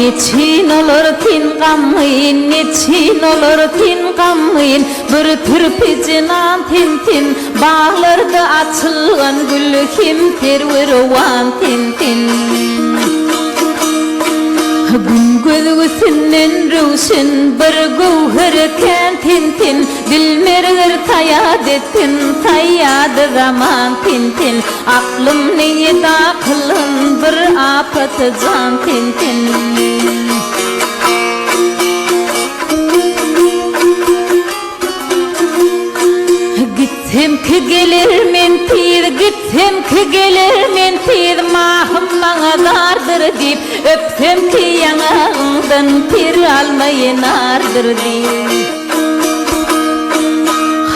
Neçin olar sen gamgyn, neçin olar sen gamgyn, Bir türpi jenan sen-sen, Baglarda açylgan gül hem serwi-rowan sen-sen. Gün gözgüsinden röwşen bir göwher kän sen-sen, Dilmerger saýat etsin, saýady zaman sen-sen, Aklym neýe dakylyn bir apat jan sen-sen. Gitsem ki geler men tiz, gitsem ki geler men tiz, Mahym maňa zardyr diýip, öpsem ki ýaňagyňdan per almaýy nardyr diýip.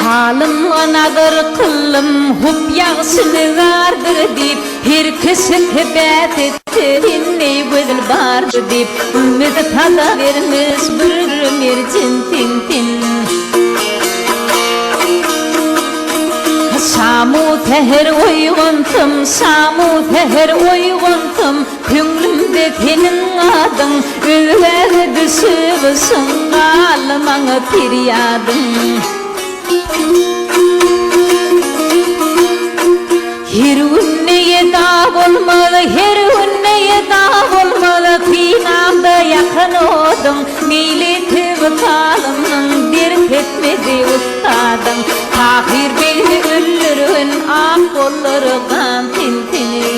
Halymga nazar kyldym, hup ýagşy nigardyr diýip, Her kişi sebät etse, sendeý gözel bardyr diýip, Ümmet sada bermiş bir merjen sen-sen. Şam-u säher oýgansam, şam-u säher oýgansam, Köňlümde seniň adyň, Özgäge düşüp yşyň, Galdy maňa perýadyň. Her günde eda bolmaz, her günde eda bolmaz, Synamda ýakan oduň, Meýli tüwi-salymyň, Ders etmedi ussadyň. Tahyr begni öldürgin, Ak gollary gan sen-seni.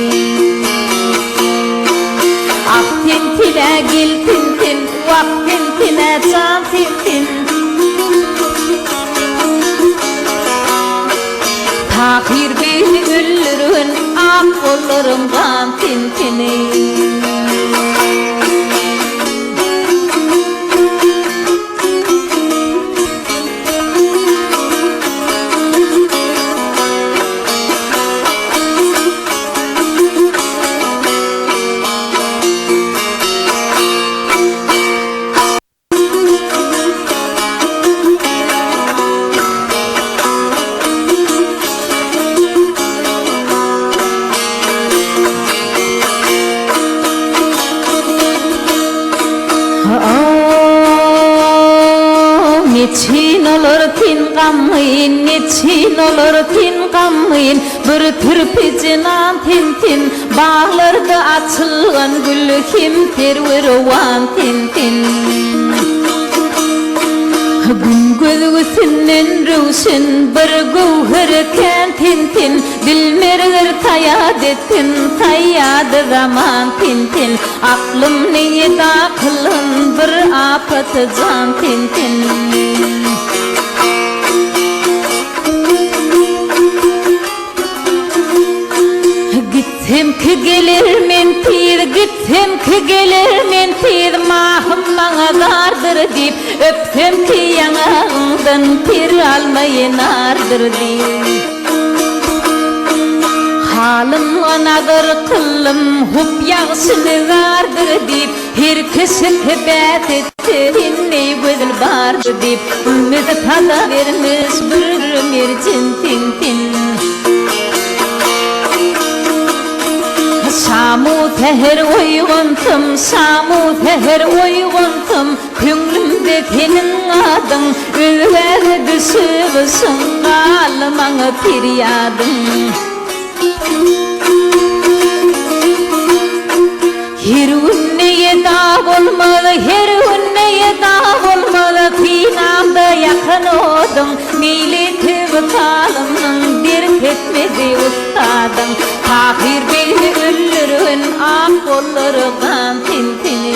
Ah sen-sen-ä, gel sen-sen, Wah sen-sen-ä, jan sen-sen. Tahyr begni öldürgin, Ak gollaryň gan sen-seni. Neçin olar sen gamgyn, neçin olar sen gamgyn, Bir türpi jenan sen-sen, Baglarda açylgan gül hem serwi-rowan sen-sen. Gün gözgüsinden röwşen bir göwher kän sen-sen, Dilmerger saýat etsin, saýady zaman sen-sen, Aklym neýe dakylyn bir apat jan sen-sen. Gitsem ki geler men tiz, gitsem ki geler men tiz, Mahym maňa zardyr diýip, öpsem ki ýaňagyňdan per almaýy nardyr diýip. Halymga nazar kyldym, hup ýagşy nigardyr diýip, Her kişi sebät etse, sendeý gözel bardyr diýip, Ümmet sada bermiş bir merjen sen-sen. Şam-u säher oýgansam, şam-u säher oýgansam, Köňlümde seniň adyň, Özgäge düşüp yşyň, Galdy maňa perýadyň. Her günde eda bolmaz, her günde eda bolmaz, Synamda ýakan oduň, Meýli tüwi-salymyň, Ders etmedi ussadyň. Tahyr begni öldürgin, Ak gollary gan sen-seni.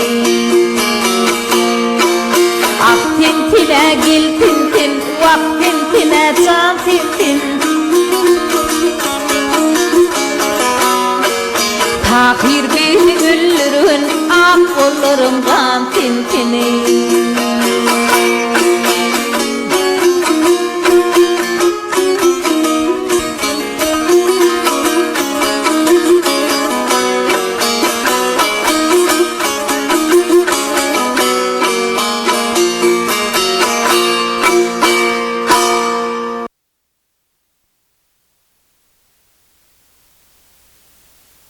Ah sen-sen-ä, gel sen-sen, Wah sen-sen-ä, jan sen-sen. Tahyr begni öldürgin, Ak gollaryň gan sen-seni.